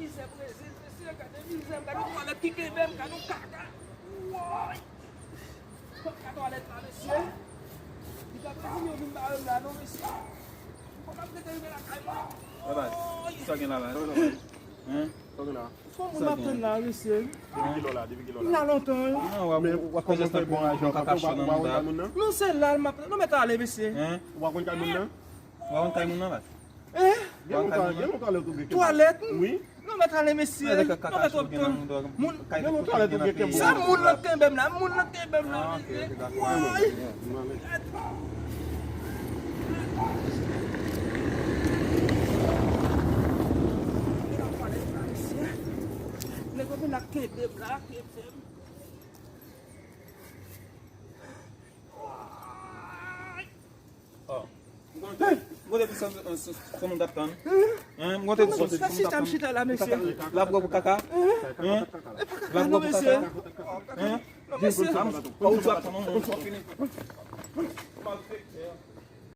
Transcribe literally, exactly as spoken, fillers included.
Mizè Brezil, mesye, gade mizè, gade twalèt ki kenbe m, gade yon kaka. Woy! Kaka twalèt la, mesye. Li pa Brezil, yo vin ba yo la, non, mesye. Kòman m te rive lakay mwen? Baba, sa gen la, baba? Hein? Sa gen la? Fò moun ap tann la, mesye. Depi kilè la, depi kilè la? M la lontan, wi. Non, w ap, w ap fè jès tankou yon kaka chan nan moun. Non, se la, m ap, non, mèt ale, mesye. Hein? Ou pa konn kay moun nan? Ou pa konn kay moun nan, baba? Eh? Gen lontan, gen lontan lè tou gen twalèt? Wi. Non, mèt ale, mesye. Non, mèt ap tann. Moun, gen lontan lè tou gen twalèt? Sa moun nan kenbe m la, moun nan kenbe m la, mesye. Woy! Nèg yo vin ak kenbe m la, kenbe m. Woy! Oh. M konn te di sa, sa, sa moun t ap tann. Hein? M konn te di sa, sa moun t ap tann. Chita, m chita la, mesye. L ap wè pou kaka. Hein? L ap wè pou kaka. Hein? Mesye. Ou di w ap tann, ou di w ap fini. Malfektè.